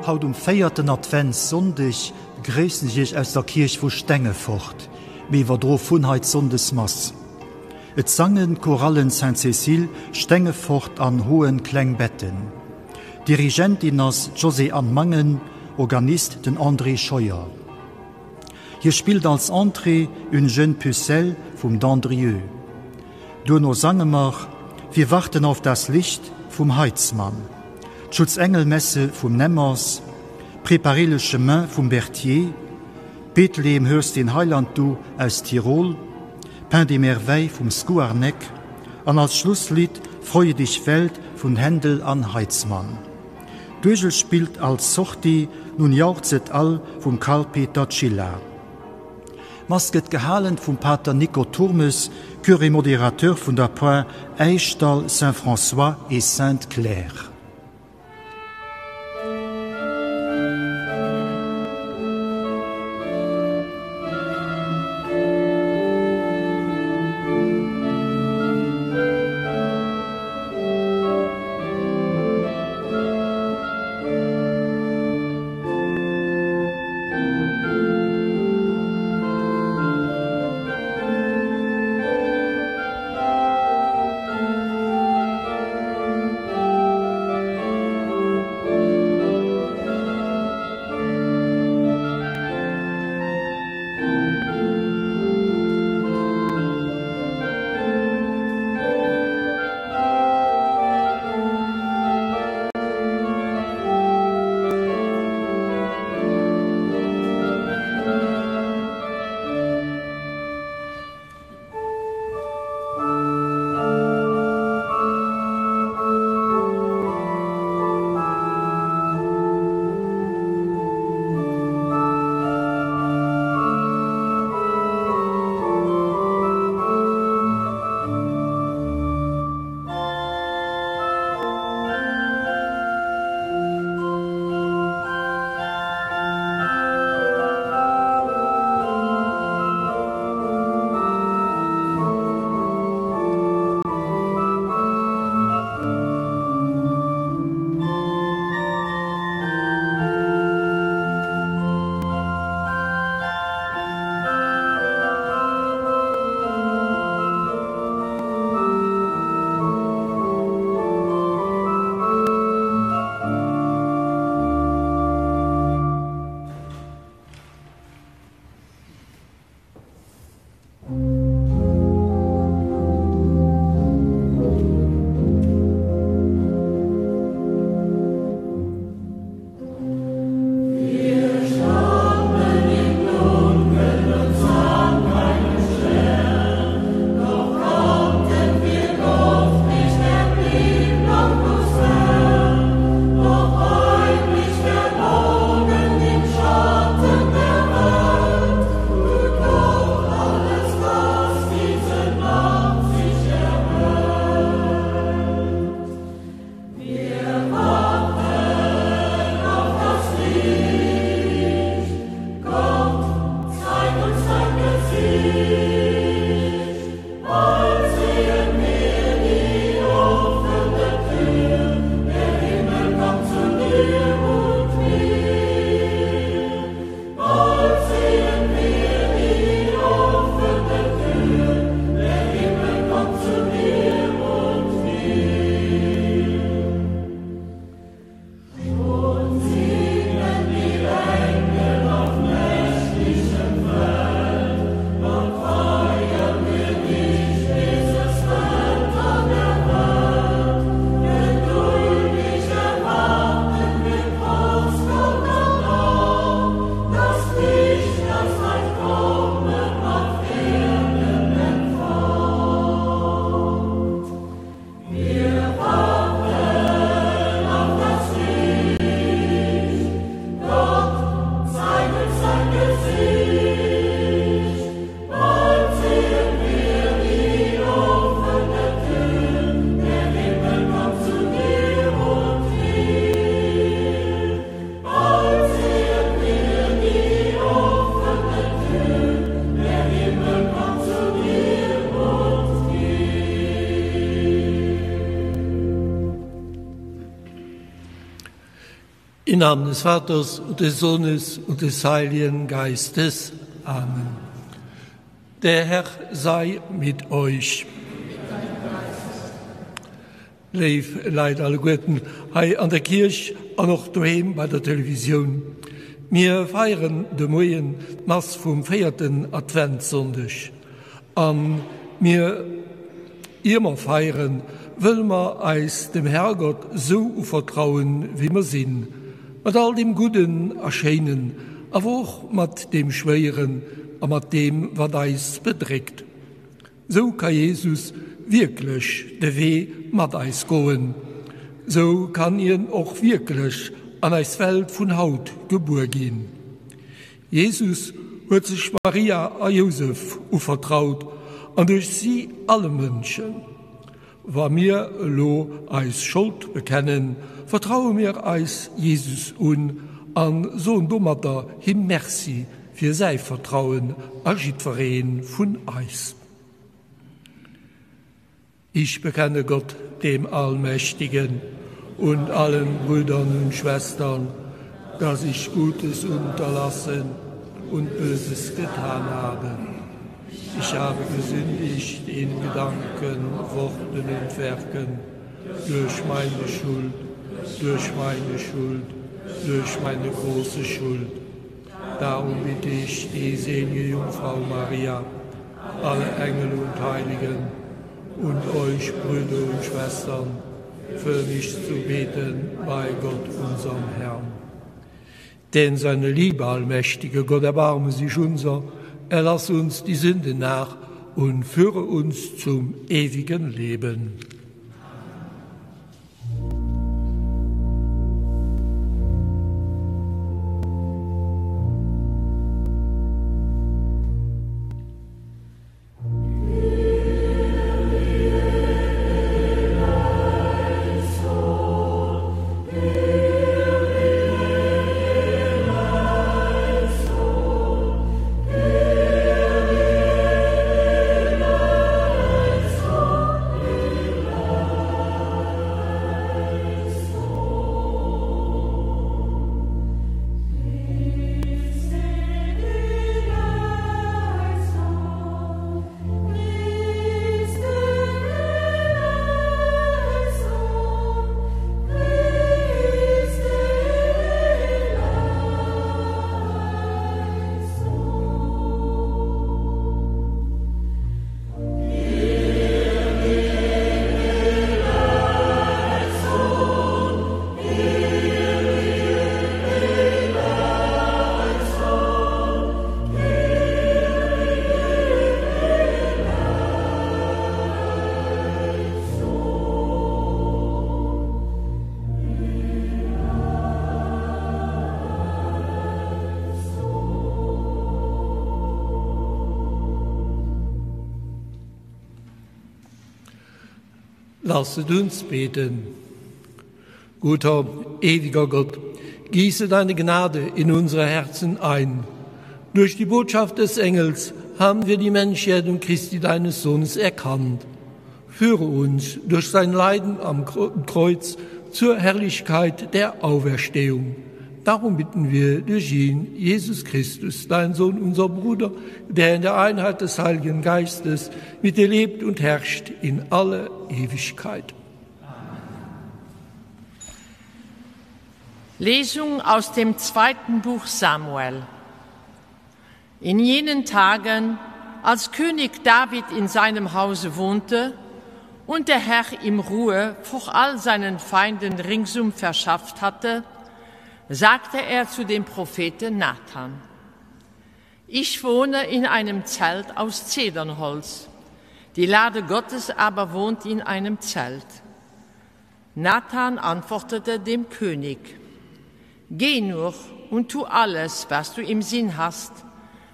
Haut um véierten Adventssonndeg begréissen ech Iech aus der Kierch vu Stengefort. Mir iwwerdroe vun hei d'Sonndesmass. Et sangen d'Chorallen Sainte-Cécile, Stengefort an Hoen-Klengbetten. Dirigentin ass d'Josée-Anne Mangen, Organist den André Scheuer. Hie spillt als Entrée Une jeune pucelle vum Dandrieu. Duerno sange mer Wir warten auf das Licht vum Heizmann, d'Schutzengelmesse vum Nemmers, Préparez le chemin vum Berthier, Bethlehem hörst den Heiland du aus Tirol, Pain des merveilles vum Scouarnec an als Schlusslidd Freue dich Welt vun Händel an Heizmann. D'Uergel spillt als Sortie Nun jauchzet all vum Carl Peter Cilla. D'Mass gëtt gehalen vum Pater Nico Turmes, Curé modérateur vun der Par Äischdall Saint-François et Sainte-Claire. Namen des Vaters und des Sohnes und des Heiligen Geistes. Amen. Der Herr sei mit euch. Léif Leit alleguerten hei an der Kierch an och doheem bei der Televisioun, mir feieren de Moien d'Mass vum véierten Adventssonndeg. A mir, ier mer feieren, wëlle mer eis dem Herrgott sou uvertrauen, wéi mer sinn, mat all deem Gudden a Schéinen, awer och mat deem Schwéieren a mat deem, wat eis bedréckt. Sou ka Jesus wierklech de Wee mat eis goen. Sou kann hien och wierklech an eis Welt vun haut gebuer ginn. Jesus huet sech Maria a Jousef uvertraut an duerch si alle Mënschen. Wa mir elo eis Schold bekennen, vertraue mir eis Jesus un a soen domatter him Merci fir säi Vertrauen a jiddweree vun eis. Ich bekenne Gott, dem Allmächtigen, und allen Brüdern und Schwestern, dass ich Gutes unterlassen und Böses getan habe. Ich habe gesündigt in Gedanken, Worten und Werken, durch meine Schuld, durch meine Schuld, durch meine große Schuld. Darum bitte ich die selige Jungfrau Maria, alle Engel und Heiligen und euch Brüder und Schwestern, für mich zu beten bei Gott unserem Herrn. Denn seine Liebe, allmächtige Gott, erbarme sich unser, erlass uns die Sünde nach und führe uns zum ewigen Leben. Lasset uns beten. Guter, ewiger Gott, gieße deine Gnade in unsere Herzen ein. Durch die Botschaft des Engels haben wir die Menschwerdung Christi deines Sohnes erkannt. Führe uns durch sein Leiden am Kreuz zur Herrlichkeit der Auferstehung. Darum bitten wir durch ihn, Jesus Christus, dein Sohn, unser Bruder, der in der Einheit des Heiligen Geistes mit dir lebt und herrscht in alle Ewigkeit. Lesung aus dem zweiten Buch Samuel. In jenen Tagen, als König David in seinem Hause wohnte und der Herr ihm Ruhe vor all seinen Feinden ringsum verschafft hatte, sagte er zu dem Propheten Nathan: Ich wohne in einem Zelt aus Zedernholz, die Lade Gottes aber wohnt in einem Zelt. Nathan antwortete dem König: Geh nur und tu alles, was du im Sinn hast,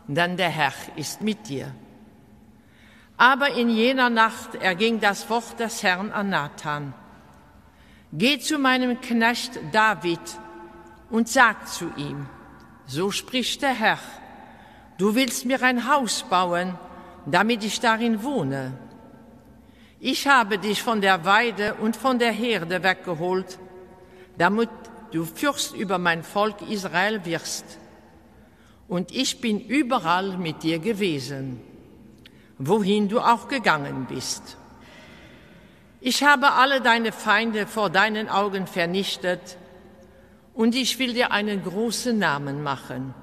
denn der Herr ist mit dir. Aber in jener Nacht erging das Wort des Herrn an Nathan: Geh zu meinem Knecht David und sag zu ihm: So spricht der Herr: Du willst mir ein Haus bauen, damit ich darin wohne. Ich habe dich von der Weide und von der Herde weggeholt, damit, du Fürst über mein Volk Israel wirst. Und ich bin überall mit dir gewesen, wohin du auch gegangen bist. Ich habe alle deine Feinde vor deinen Augen vernichtet, und ich will dir einen großen Namen machen,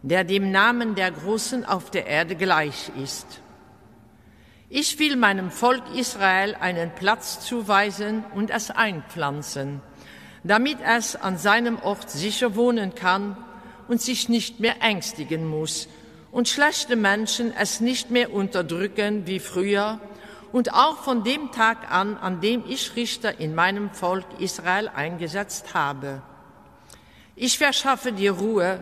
der dem Namen der Großen auf der Erde gleich ist. Ich will meinem Volk Israel einen Platz zuweisen und es einpflanzen, damit es an seinem Ort sicher wohnen kann und sich nicht mehr ängstigen muss und schlechte Menschen es nicht mehr unterdrücken wie früher und auch von dem Tag an, an dem ich Richter in meinem Volk Israel eingesetzt habe. Ich verschaffe dir Ruhe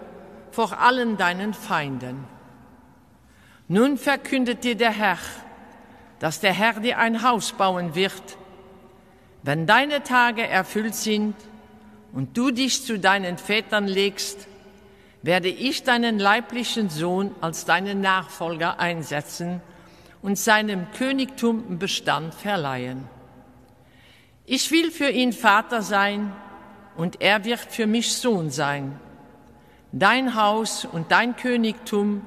vor allen deinen Feinden. Nun verkündet dir der Herr, dass der Herr dir ein Haus bauen wird. Wenn deine Tage erfüllt sind und du dich zu deinen Vätern legst, werde ich deinen leiblichen Sohn als deinen Nachfolger einsetzen und seinem Königtum Bestand verleihen. Ich will für ihn Vater sein und er wird für mich Sohn sein. Dein Haus und dein Königtum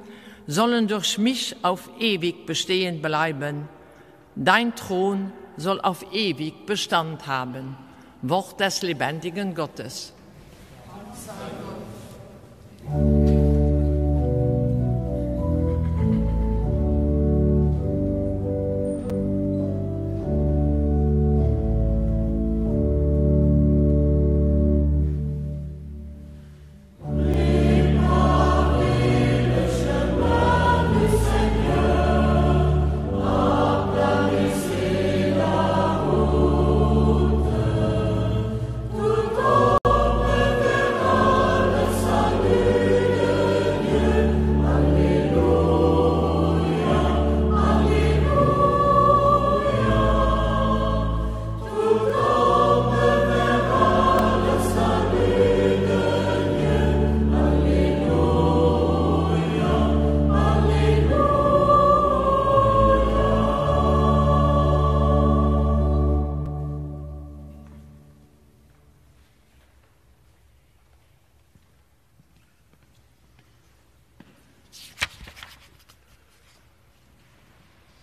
sollen durch mich auf ewig bestehen bleiben. Dein Thron soll auf ewig Bestand haben. Wort des lebendigen Gottes.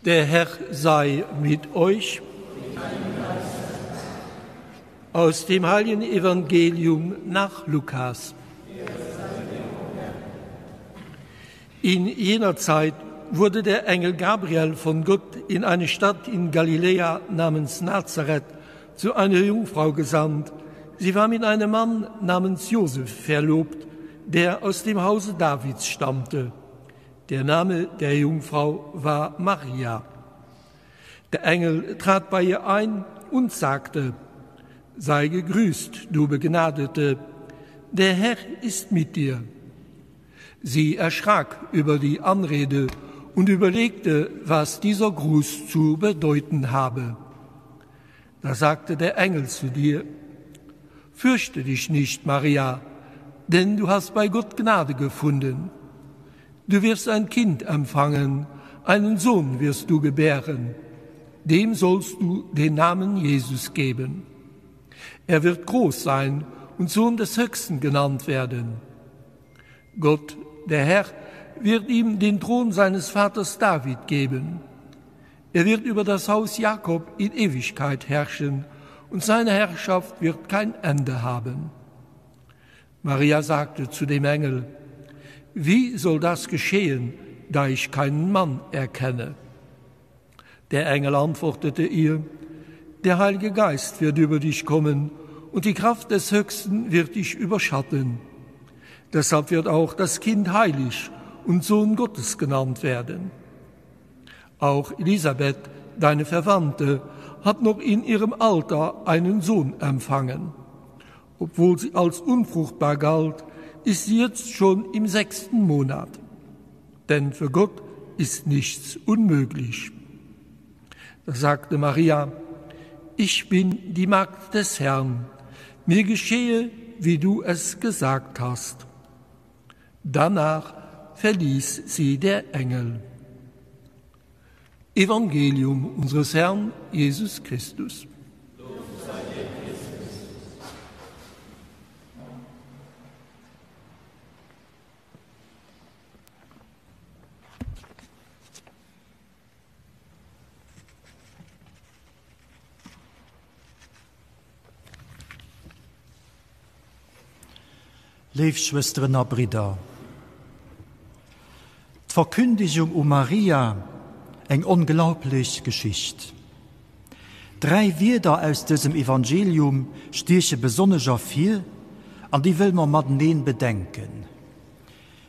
Der Herr sei mit euch. Aus dem heiligen Evangelium nach Lukas. In jener Zeit wurde der Engel Gabriel von Gott in eine Stadt in Galiläa namens Nazareth zu einer Jungfrau gesandt. Sie war mit einem Mann namens Josef verlobt, der aus dem Hause Davids stammte. Der Name der Jungfrau war Maria. Der Engel trat bei ihr ein und sagte: Sei gegrüßt, du Begnadete, der Herr ist mit dir. Sie erschrak über die Anrede und überlegte, was dieser Gruß zu bedeuten habe. Da sagte der Engel zu dir: Fürchte dich nicht, Maria, denn du hast bei Gott Gnade gefunden. Du wirst ein Kind empfangen, einen Sohn wirst du gebären. Dem sollst du den Namen Jesus geben. Er wird groß sein und Sohn des Höchsten genannt werden. Gott, der Herr, wird ihm den Thron seines Vaters David geben. Er wird über das Haus Jakob in Ewigkeit herrschen, und seine Herrschaft wird kein Ende haben. Maria sagte zu dem Engel: Wie soll das geschehen, da ich keinen Mann erkenne? Der Engel antwortete ihr: Der Heilige Geist wird über dich kommen, und die Kraft des Höchsten wird dich überschatten. Deshalb wird auch das Kind heilig und Sohn Gottes genannt werden. Auch Elisabeth, deine Verwandte, hat noch in ihrem Alter einen Sohn empfangen. Obwohl sie als unfruchtbar galt, ist sie jetzt schon im sechsten Monat. Denn für Gott ist nichts unmöglich. Da sagte Maria: Ich bin die Magd des Herrn, mir geschehe, wie du es gesagt hast. Danach verließ sie der Engel. Evangelium unseres Herrn Jesus Christus. Léif Schwësteren a Bridder, d'Verkündigung u Maria, eng onglaublech Geschicht. Dräi Wierder aus dësem Evangelium stieche besonnesch ervir an déi wëll mer mateneen bedenken.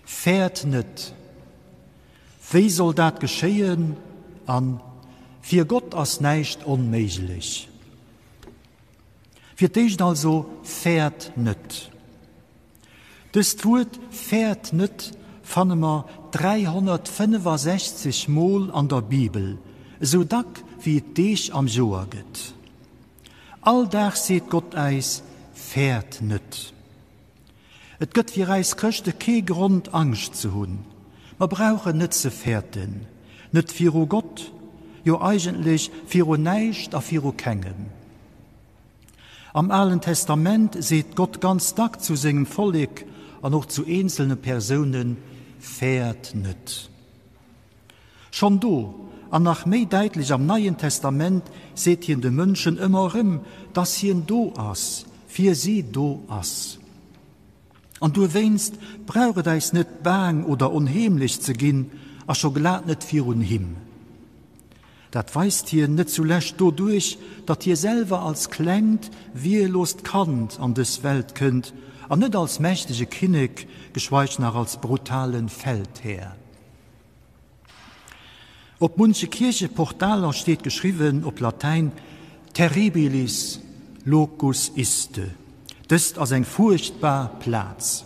Fäert net! Wéi soll dat geschéien? An, Fir Gott ass näischt onméiglech. Fir d'éischt also, Fäert net! Dëst Wuert fäert net fanne mer 365 Mol an der Bibel, esou dack wéi et Deeg am Joer gëtt. All Dag seet Gott äis, Fäert net! Et gëtt fir äis Chrëschte kee Grond Angscht ze hunn. Mer brauchen net ze fäerten, net viru Gott, jo eigentlech viru näischt a viru kengem. Am Alen Testament seet Gott ganz dack zu sengem Vollek an och zu eenzelne Persounen, Fäert net. Schonn do, an nach méi däitlech am Neien Testament, seet hien de Mënschen ëmmer erëm, dass hien do ass, fir si do ass. An duerwéinst brauch et äis net baang oder onheemlech ze ginn, a scho glat net virun him. Dat weist hien net zulescht doduerch, datt hie selwer als klengt, wierlost Kand an dës Welt kënnt, an net als mächtege Kinnek, geschweig nach als brutale Feldhär. Op munche Kiercheportaler steet geschriwwen op Latäin Terribilis locus iste, dëst ass eng fuerchtbar Plaz.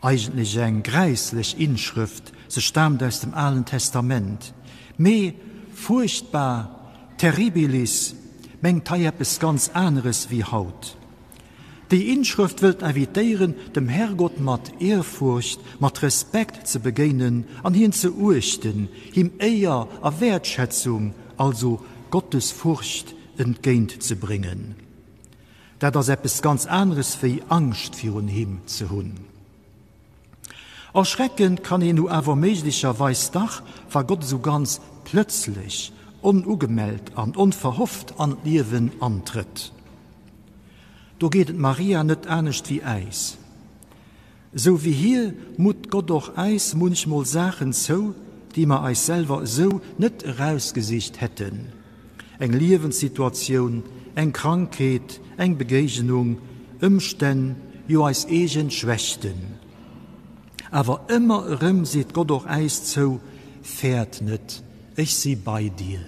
Eigentlech eng gräisslech Inschrëft, se staamt aus dem Alen Testament. Mee fuerchtbar, terribilis, mengt hei eppes ganz aneres wéi haut. Déi Inschrëft wëllt invitéieren, dem Herrgott mat Ehrfurcht, mat Respekt ze begéinen an hien ze uechten, him Éier a Wäertschätzung, also Gottesfurcht, entgéint ze bréngen. Dat ass eppes ganz aneres wéi Angscht virun him ze hunn. Erschrecken kann een nu awer méiglecherweis dach, wa Gott esou ganz plëtzlech, onugemellt an onverhofft an d'Liewen antrëtt. Do geet et Maria net anescht wéi äis. Esou wéi hir mutt Gott och äis munchmol Saachen zou, déi mer eis selwer esou net erausgesicht hätten, eng Liewenssituatioun, eng Krankheet, eng Begéignung, Ëmstänn, jo eis eegen Schwächten. Awer ëmmer erëm seet Gott och äis zou, Fäert net, ech si bei dir.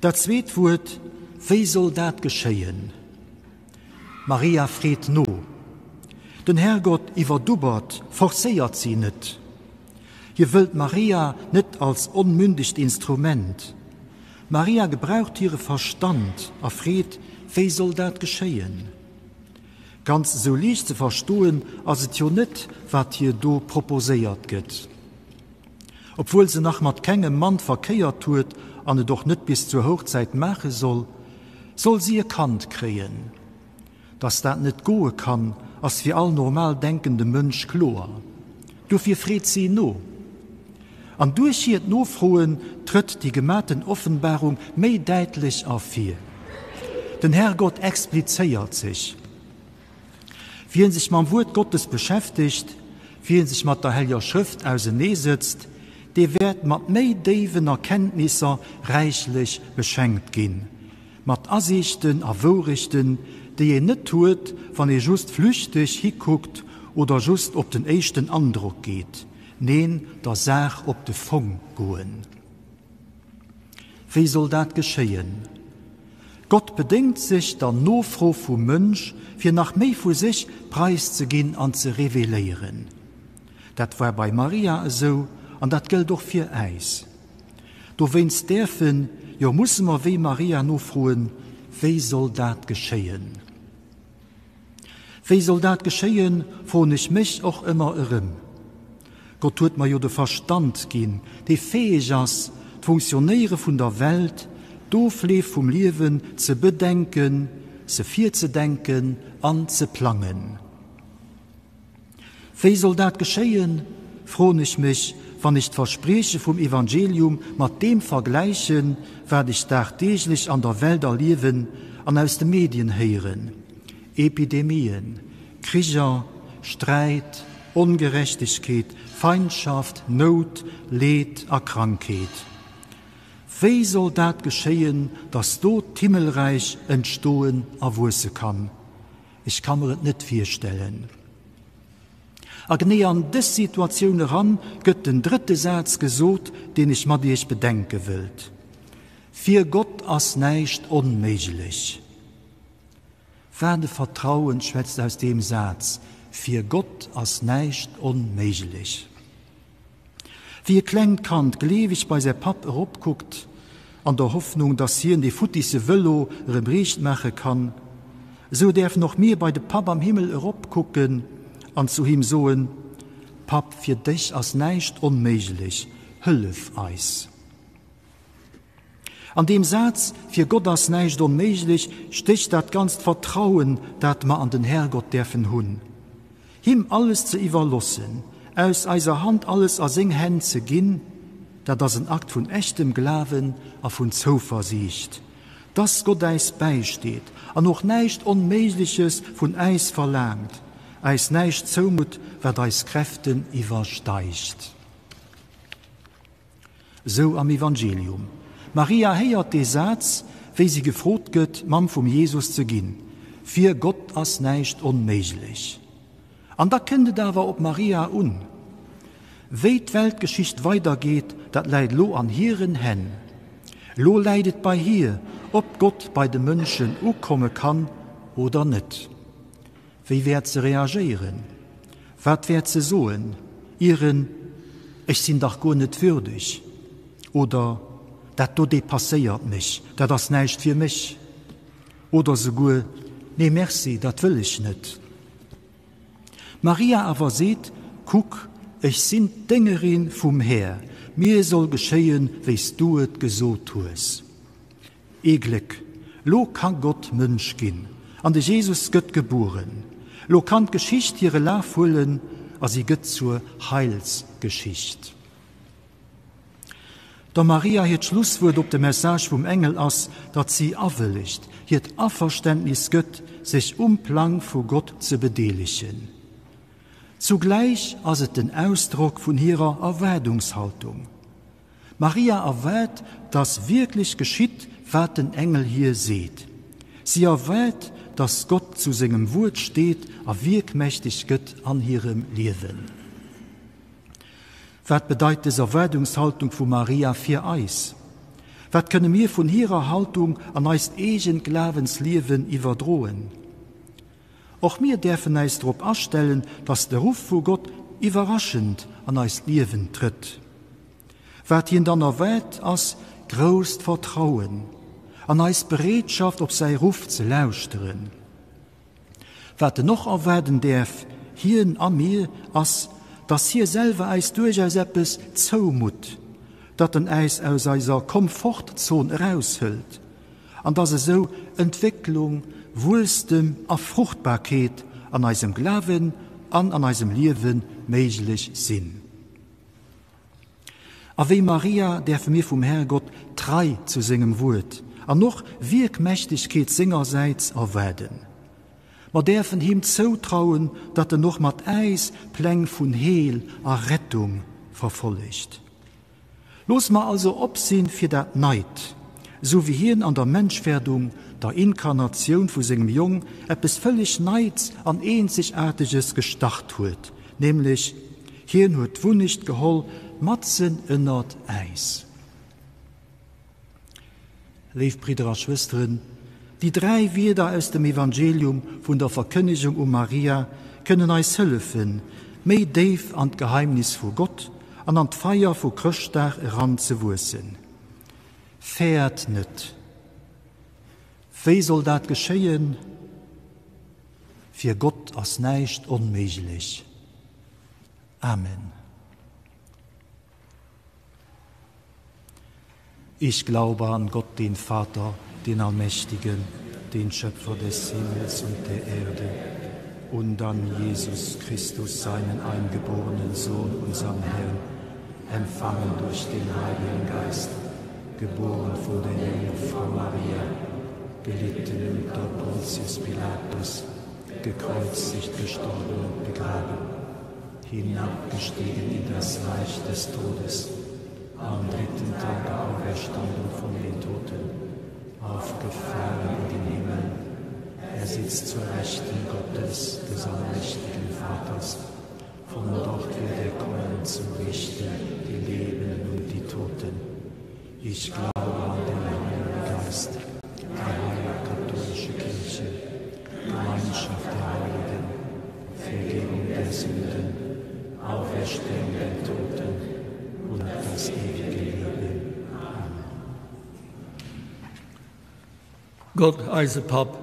Dat zweet Wuert, Wéi soll dat geschéien? D'Maria freet no. Den Herrgott iwwerdubbert, forcéiert si net. Hie wëllt d'Maria net als onmündegt Instrument. D'Maria gebraucht hire Verstand a freet, Wéi soll dat geschéien? Ganz esou liicht ze verstoen ass et jo net, wat hir do proposéiert gëtt. Obwuel se nach mat kengem Mann verkéiert huet an et och net bis zur Hochzäit maache soll, soll si e Kand kréien. Dass dat net goe kann, ass fir all normal denkende Mënsch kloer. Dofir freet si no. An duerch hiert Nofroen trëtt déi gematen Offenbarung méi däitlech ervir. Den Herrgott explizéiert sech. Wien sech mam Wuert Gottes beschäftegt, wien sech mat der Helliger Schrëft auseneesëtzt, dee wäert mat méi déiwen Erkenntnisser räichlech beschenkt ginn, mat Asiichten a Wourechten, déi een net huet, wann ee just flüchteg hikuckt oder just op den éischten Androck geet, neen, der Saach op de Fong goen. Wéi soll dat geschéien? Gott bedéngt sech der Nofro vum Mënsch, fir nach méi vu sech preiszeginn an ze reveléieren. Dat war bei Maria esou an dat gëllt och fir äis. Dowéinst däerfen, jo musse mer wéi Maria nofroen, Wéi soll dat geschéien? Wéi soll dat geschéien, froen ech mech och ëmmer erëm. Gott huet mer jo de Verstand ginn, dee fäeg ass, d'Funktionéiere vun der Welt, d'Ofleef vum Liewen ze bedenken, se virzedenken an ze plangen. Wéi soll dat geschéien, froen ech mech, wann ech d'Versprieche vum Evangelium mat deem vergläichen, wat ech dagdeeglech an der Welt erliewen an aus de Medien héieren. Epidemien, Kricher, Sträit, Ongerechtegkeet, Feindschaft, Nout, Leed a Krankheet. Wéi soll dat geschéien, dass do d'Himmelräich entstoen a wuesse kann? Ech ka mer et net virstellen. A genee an dës Situatioun eran gëtt den drëtte Saz gesot, deen ech mat iech bedenke wëllt, Fir Gott ass näischt onméiglech. Wat e Vertrauen schwätzt aus deem Saz, Fir Gott ass näischt onméiglech. Wéi e klengt Kand gleeweg bei säi Papp eropkuckt, an der Hoffnung, dass hien dee futtisse Vëlo erëm riicht maache kann, esou däerfen och mir bei de Papp am Himmel eropkucken an zu him soen, Papp, fir dech ass näischt onméiglech, hëllef eis. An deem Saz, Fir Gott ass näischt onméiglech, stécht dat ganzt Vertrauen, dat mer an den Herrgott däerfen hunn. Him alles ze iwwerlossen, aus eiser Hand alles a seng Hänn ze ginn, dat ass en Akt vun echtem Glawen a vun Zouversiicht, dass Gott äis bäisteet an och näischt Onméigleches vun äis verlaangt, äis näischt zoumutt, wat eis Kräften iwwersteigt. Esou am Evangelium. D'Maria héiert dee Saz, wéi si gefrot gëtt, Mamm vum Jesus ze ginn. Fir Gott ass näischt onméiglech. An da kënnt et awer op d'Maria un. Wéi d'Weltgeschicht weidergeet, dat läit elo an hiren Hänn. Elo läit et bei hir, ob Gott bei de Mënschen ukomme kann oder net. Wéi wäert se reagéieren? Wat wäert se soen? Ieren Ech sinn dach guer net würdeg oder Dat do depasséiert mech, dat ass näischt fir mech oder souguer Nee merci, dat wëll ech net. D'Maria awer seet, Kuck, ech sinn d'Déngerin vum Här, mir soll geschéien, wéi s du et gesot hues. Ee Gléck, lo ka Gott Mënsch ginn an de Jesus gëtt gebueren. Lo kann d'Geschicht hire Laf huelen a si gëtt zur Heilsgeschicht. Der Maria hiert Schlusswuert op de Message vum Engel ass, datt si awëllegt, hiert Averständnis gëtt, sech um Plang vu Gott ze bedeelegen. Zugläich ass et den Ausdrock vun hirer Erwaardungshaltung. D'Maria erwaart, dass wierklech geschitt, wat den Engel hir seet. Si erwaart, dass Gott zu sengem Wuert steet a wierkmächteg gëtt an hirem Liewen. Wat bedeit dës Erwaardungshaltung vu Maria fir eis? Wat kënne mir vun hirer Haltung an eist eegent Glawensliewen iwwerdroen? Och mir däerfen äis drop astellen, dass de Ruff vu Gott iwwerraschend an eist Liewen trëtt. Wat hien dann erwaart, ass grousst Vertrauen an eis Bereetschaft, op säi Ruff ze lauschteren. Wat en och erwaarden däerf, hien a mir, ass, dass hie selwer äis duerchaus eppes zoumutt, datt en äis aus eiser Komfortzon eraushëlt an dass esou Entwécklung, Wuesstem a Fruchtbarkeet an eisem Glawen an an eisem Liewe méiglech sinn. A wéi Maria däerfe mir vum Härgott Trei zu sengem Wuert an och Wierkmächtegkeet sengersäits erwaarden. Mer däerfen him zoutrauen, datt en och mat äis Pläng vun Heel a Rettung verfollegt. Looss mer also op sinn fir dat Neit, esou wéi hien an der Menschwerdung, der Inkarnatioun vu sengem Jong, eppes vëlleg Neits an Eenzegaarteges gestart huet, nämlech, hien huet d'Wunnecht geholl matzen ënnert äis. Léif Bridder a Schwësteren, déi 3 Wierder aus dem Evangelium vun der Verkënnegung um Maria kënnen eis hëllefen, méi déif an d'Geheimnis vu Gott an an d'Feier vu Chrëschtdag eran ze wuessen. Fäert net! Wéi soll dat geschéien? Fir Gott ass näischt onméiglech. Amen. Ich glaube an Gott, den Vater, den Allmächtigen, den Schöpfer des Himmels und der Erde, und an Jesus Christus, seinen eingeborenen Sohn, unseren Herrn, empfangen durch den Heiligen Geist, geboren von der Jungfrau Maria, gelitten unter Pontius Pilatus, Gekreuzigt, gestorben und begraben, hinabgestiegen in das Reich des Todes, am dritten Tage auferstanden von den Toten, aufgefahren in den Himmel. Er sitzt zur Rechten Gottes, des allmächtigen Vaters. Von dort wird er kommen zu richten die Lebenden und die Toten. Ich glaube an den Heiligen Geist, die heilige katholische Kirche, Gemeinschaft der Heiligen, Vergebung der Sünden, Auferstehung der Toten und das ewige Leben. Amen. Gott, eise Papp,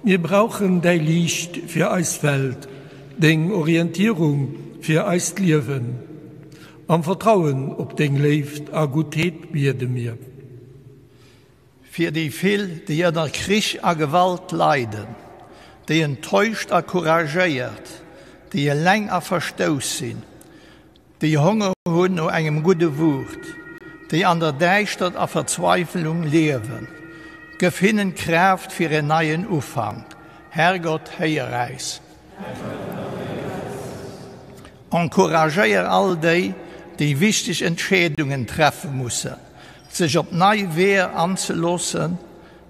mir brauchen däi Liicht fir eis Welt, deng Orientierung fir eist Liewen. Am Vertrauen op deng Léift a Guttheet biede mir. Fir déi vill, déi ënner Krich a Gewalt leiden, déi enttäuscht a couragéiert, déi eleng a verstouss sinn, déi Honger hunn no engem gudde Wuert, déi an der Däischtert a Verzweifelung liewen, gëff hinnen d'Kraaft fir en neien Ufank. Herrgott, héier äis. Encouragéier all déi, déi wichteg Entscheedungen treffe mussen, sech op nei Weeër anzeloossen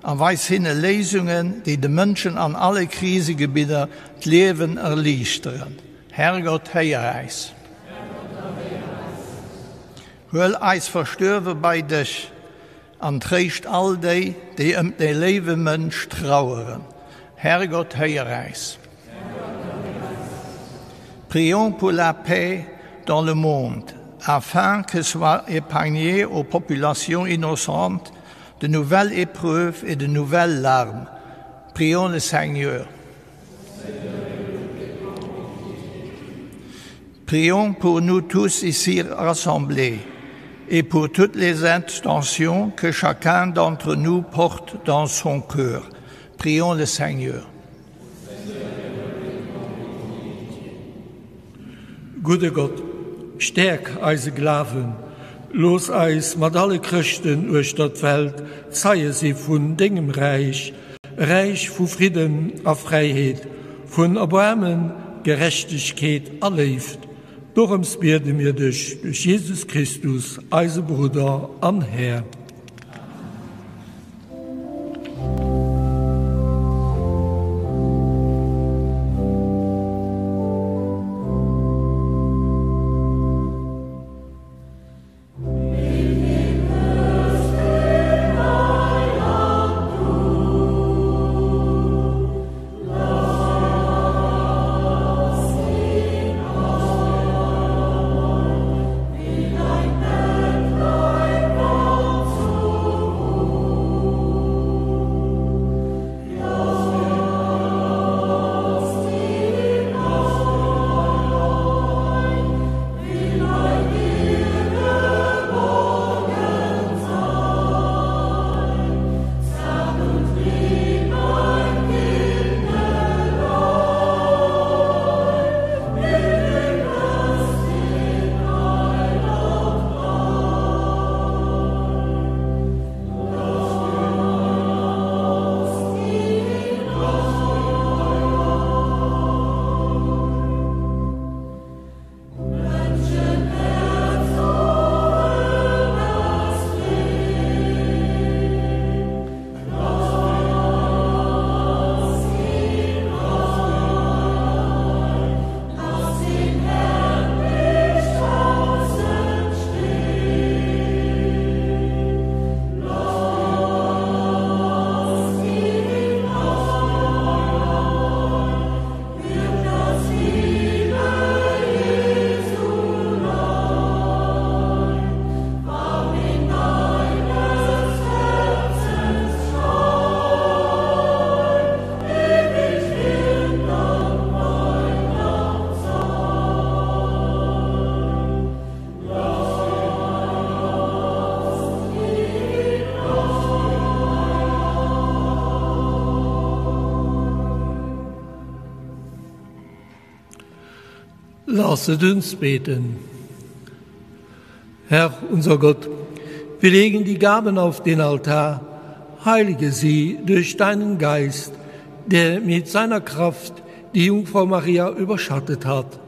a weis hinne Léisungen, déi de Mënschen an alle Krisegebidder d'Liewen erliichteren. Herrgott, héier äis. Huel eis Verstuerwe bei dech an tréischt all déi, déi ëm de léiwe Mënsch traueren. Herrgott, héier äis. Prions pour la paix dans le monde, afin que soient épargnées aux populations innocentes de nouvelles épreuves et de nouvelles larmes. Prions le Seigneur. Prions pour nous tous ici rassemblés et pour toutes les intentions que chacun d'entre nous porte dans son cœur. Prions le Seigneur. Gudde Gott, stäerk eise Glawen, looss eis mat alle Chrëschten uechter d'Welt Zeie si vun dengem Räich, e Räich vu Fridden a Fräiheet, vun Erbaarmen, Gerechtegkeet a Léift. Dorëms biede mir dech duerch Jesus Christus, eise Brudder an Här. Lasset uns beten. Herr unser Gott, wir legen die Gaben auf den Altar, heilige sie durch deinen Geist, der mit seiner Kraft. die Jungfrau Maria überschattet hat.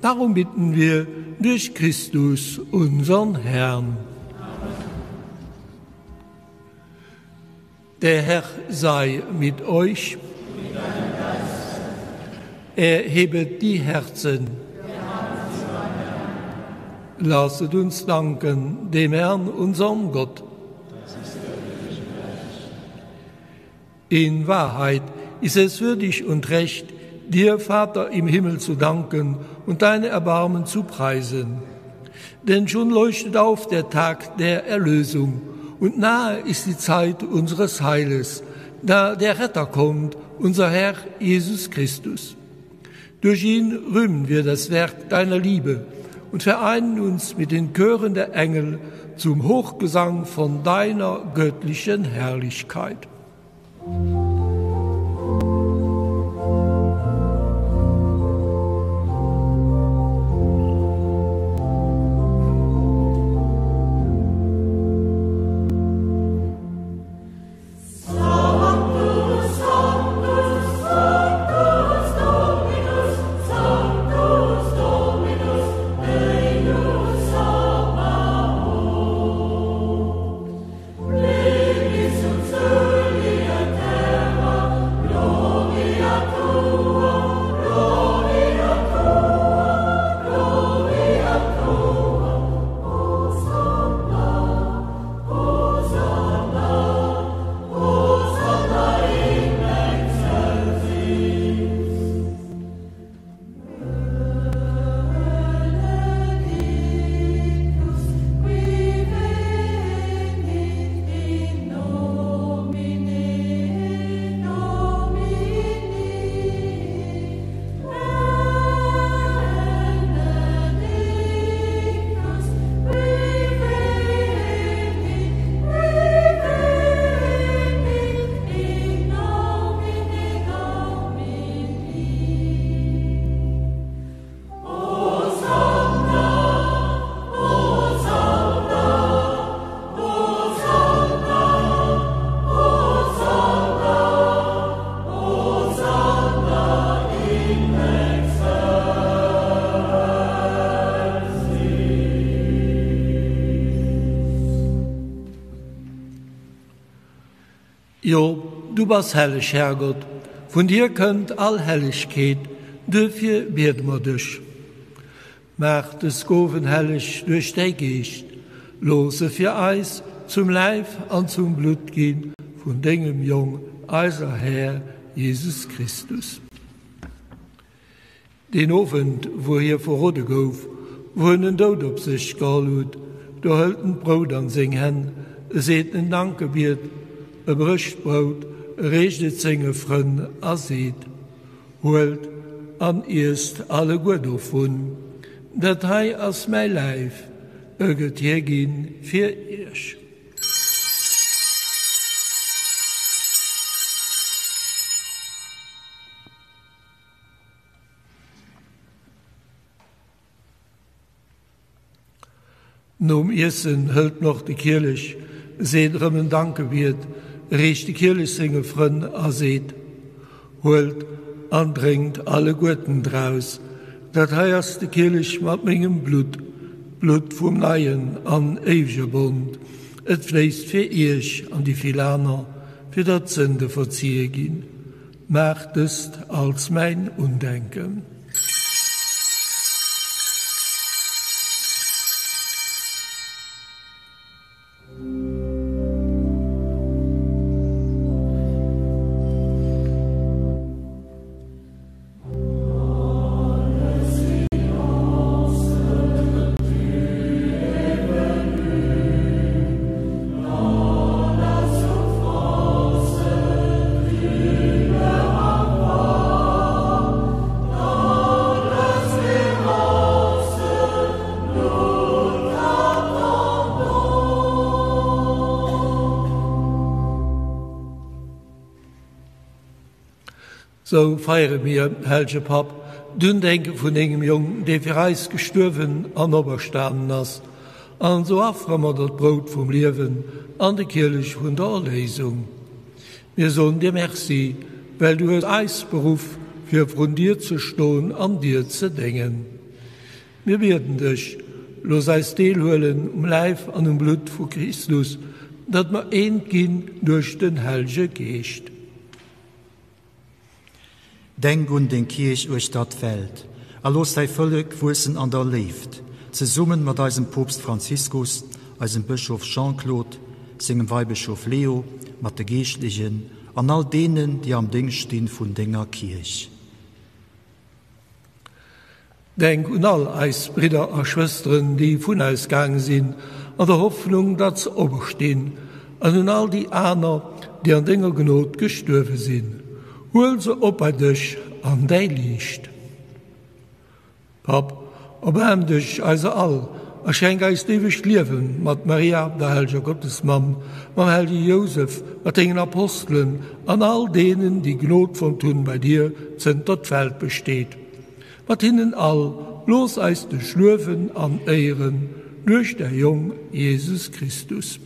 Darum bitten wir durch Christus, unseren Herrn. Der Herr sei mit euch. Erhebet die Herzen. Lasset uns danken dem Herrn, unserem Gott. In Wahrheit ist es würdig und recht, dir, Vater im Himmel, zu danken und deine Erbarmen zu preisen. Denn schon leuchtet auf der Tag der Erlösung und nahe ist die Zeit unseres Heiles, da der Retter kommt, unser Herr Jesus Christus. Durch ihn rühmen wir das Werk deiner Liebe und vereinen uns mit den Chören der Engel zum Hochgesang von deiner göttlichen Herrlichkeit. Musik Jo, du bass helleg, Herrgott, vun dir kënnt all Hellegkeet, duerfir biede mer dech. Maach dës Gowen helleg duerch däi Geescht, looss se fir eis zum Läif an zum Blutt gi vun dengem Jong, eiser Här Jesus Christus. Deen Owend, wou hie verrode gouf, wou en den Doud op sech geholl huet, do hëlt en d'Brout an seng Hänn, e seet en Dankebiet, e brécht d'Brout, e reecht et senge Frënn a seet, Huelt an iesst alleguer dovun, dat hei ass mäi Läif, e gëtt hierginn fir iech. Nom Iessen hëlt en och de Kielech, seet erëm en Dankebiet, reecht de Kielech senge Frënn a seet, Huelt an drénkt alleguerten draus, dat hei ass de Kielech mat mengem Blutt, d'Blutt vum neien an éiwege Bond, et fléisst fir iech an déi vill aner, fir datt d'Sënde verzie ginn. Maacht dëst als mäin Undenken. Sou feiere mir, hellege Papp, d'Undenke vun dengem Jong, dee fir eis gestuerwen an operstanen ass, an sou affere mer der d'Brout vum Liewen an de Kielech vun der Erléisung. Mir soen dir Merci, well du hues eis beruff, fir. fir vrun dir ze stoen an dir ze déngen. Mir bieden dech, looss eis deelhuelen um Läif an um Blutt vu Christus, datt mer eent ginn duerch den Hellege Geescht. Denk un deng Kierch uechter d'Welt a looss däi Vollek wuessen an der Léift, zesummen mat eisem Poopst Franziskus, eisem Bëschof Jean-Claude, sengem Weibëschof Leo, mat de Geeschtlechen an all deenen, déi am Déngscht stinn vun denger Kierch. Denk un all eis Bridder a Schwësteren, déi vun eis gaang sinn, an der Hoffnung, datt se operstinn, an un all déi aner, déi an denger Gnod gestuerwe sinn. Huel se op bei dech an däi Liicht. Papp, erbaarm dech eiser all a schenk eis d'éiwegt Liewen mat Maria, der helleger Gottesmamm, mam hellege Jousef, mat dengen Apostelen an all deenen, déi Gnod fonnt hunn bei dir, zënter d'Welt besteet. Mat hinnen all looss eis dech luewen an éieren duerch däi Jong Jesus Christus.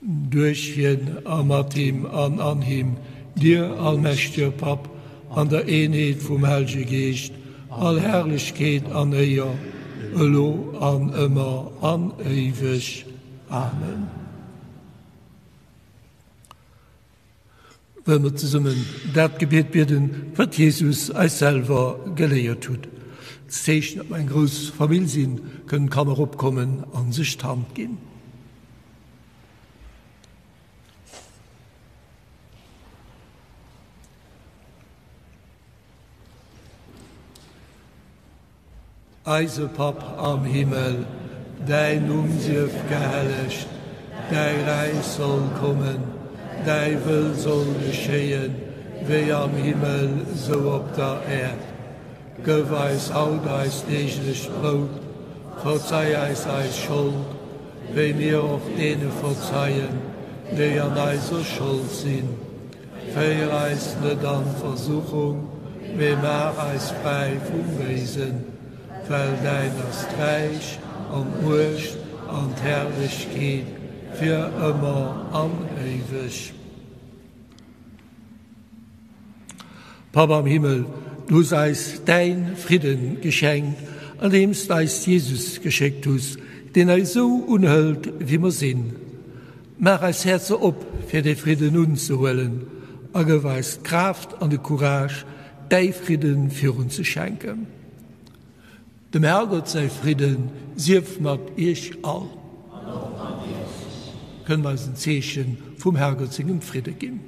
Duerch hien a mat him an an him, dir allmächtege Papp, an der Eenheet vum Hellege Geescht, all Herrlechkeet an Éier, elo an ëmmer an éiweg. Amen. Wëlle mer zesummen dat Gebiet bieden, wat Jesus eis selwer geléiert hutt. Als Zeechen, datt mer eng grouss Famill sinn, kënnen d'Kanner opkommen a sech d'Hand ginn. Eise Papp am Himmel, däin Numm sief gehellegt, däi Räich soll kommen, däi Wëll soll geschéien, wéi am Himmel, sou op der Äerd. Gëff eis haut eist deeglecht Brout. Verzei eis eis Schold, wéi mir och deene verzeien, déi an eiser Schold sinn. Féier eis net an d'Versuchung, mee maach eis fräi vum Béisen, well däin ass d'Räich an d'Muecht an d'Herrlechkeet fir ëmmer an éiweg. Papp am Himmel, du hues eis däin Fridden geschenkt, andeems de eis Jesus geschéckt hues, deen eis esou unhëlt, wéi mer sinn. Maach eis Häerzer op, fir dee Fridden unzehuelen, a gëff eis d'Kraaft an de Courage, däi Fridde virunzeschenken. Dem Herrgott säi Fridde sief mat iech all. Kënne mer eis en Zeeche vum Herrgott sengem Fridde ginn.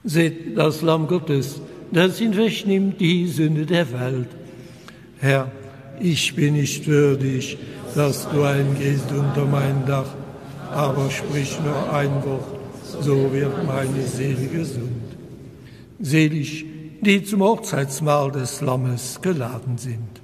Seht das Lamm Gottes, das hinwegnimmt die Sünde der Welt. Herr, ich bin nicht würdig, dass du eingehst unter mein Dach, aber sprich nur ein Wort, so wird meine Seele gesund. Selig, die zum Hochzeitsmahl des Lammes geladen sind.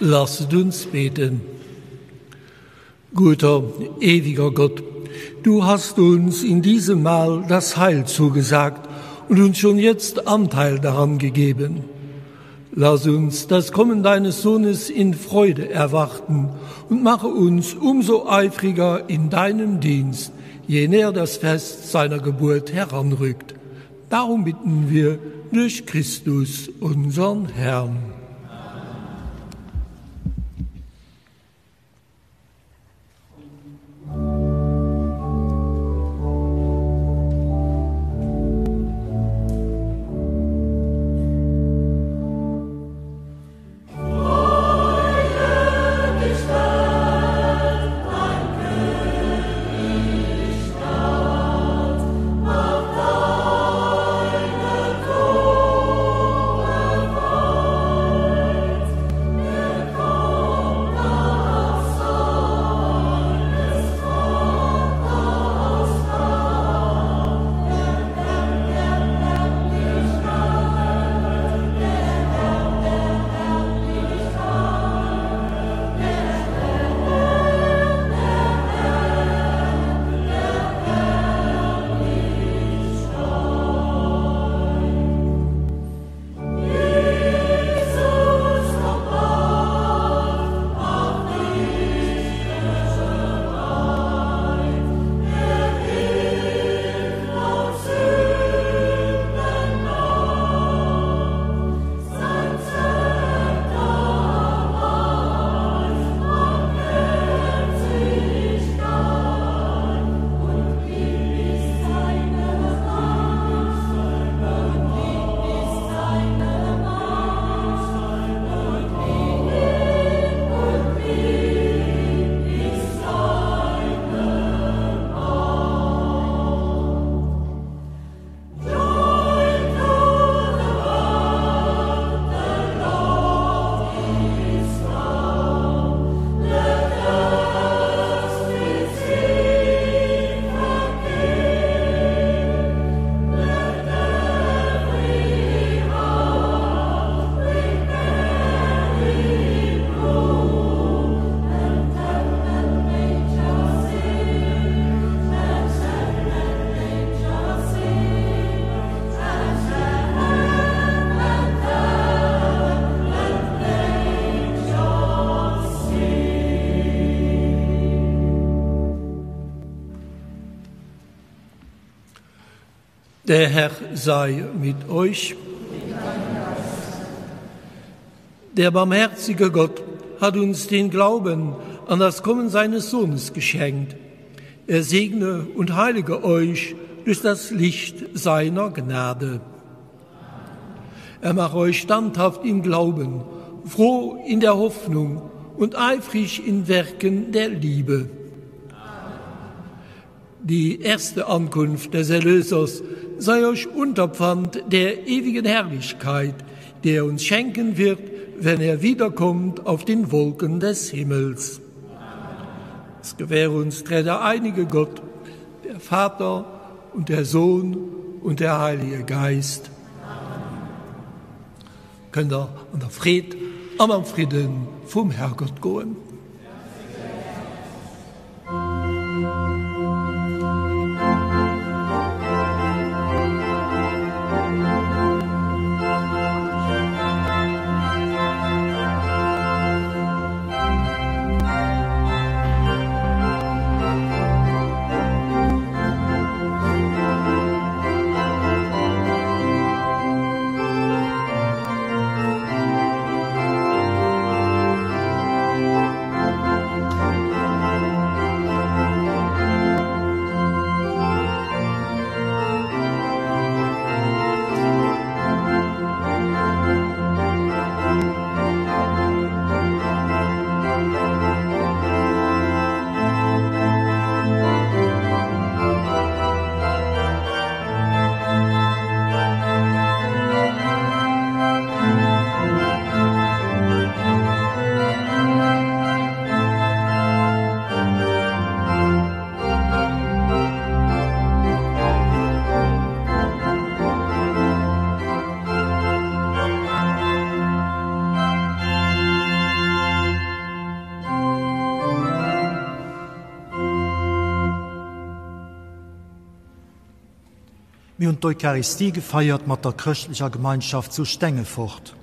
Lasset uns beten. Guter, ewiger Gott, du hast uns in diesem Mahl das Heil zugesagt und uns schon jetzt Anteil daran gegeben. Lass uns das Kommen deines Sohnes in Freude erwarten und mache uns umso eifriger in deinem Dienst, je näher das Fest seiner Geburt heranrückt. Darum bitten wir durch Christus, unseren Herrn. Der Herr sei mit euch. Der barmherzige Gott hat uns den Glauben an das Kommen seines Sohnes geschenkt. Er segne und heilige euch durch das Licht seiner Gnade. Er mache euch standhaft im Glauben, froh in der Hoffnung und eifrig in Werken der Liebe. Die erste Ankunft des Erlösers sei euch Unterpfand der ewigen Herrlichkeit, die er uns schenken wird, wenn er wiederkommt auf den Wolken des Himmels. Es gewähre uns der einige Gott, der Vater und der Sohn und der Heilige Geist. Kënnt der an der Freed an am Fridden vum Herrgott goen. Mir hunn d'Eucharistie gefeiert mat der chrëschtlecher Gemeinschaft zu Stengefort.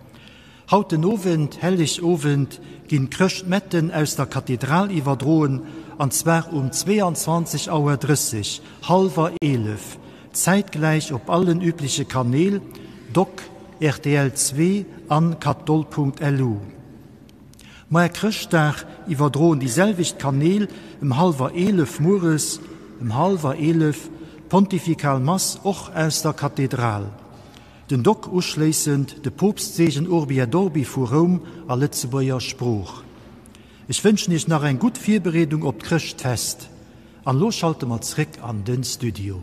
Haut den Owend, Hellegowend, ginn d'Chrëschtmetten aus der Kathedral iwwerdroen, an zwar um 22 Auer 30, hallwer 11, zäitgläich op allen übliche Kanäl, doc, rtl 2 an katdol.lu. Moar Chrëschtdag iwwerdroen déi selwecht Kanäl ëm hallwer 11 mueres, ëm hallwer 11, d'pontifikal Mass och aus der Kathedral. Den Doc uschléissend de Poopstseegen Urbi et Orbi vu Roum a Lëtzebuerger Sprooch. Ech wënschen Iech nach eng gutt Virbereedung op d'Chrëschtfest. An elo schalte mer zréck an den Studio.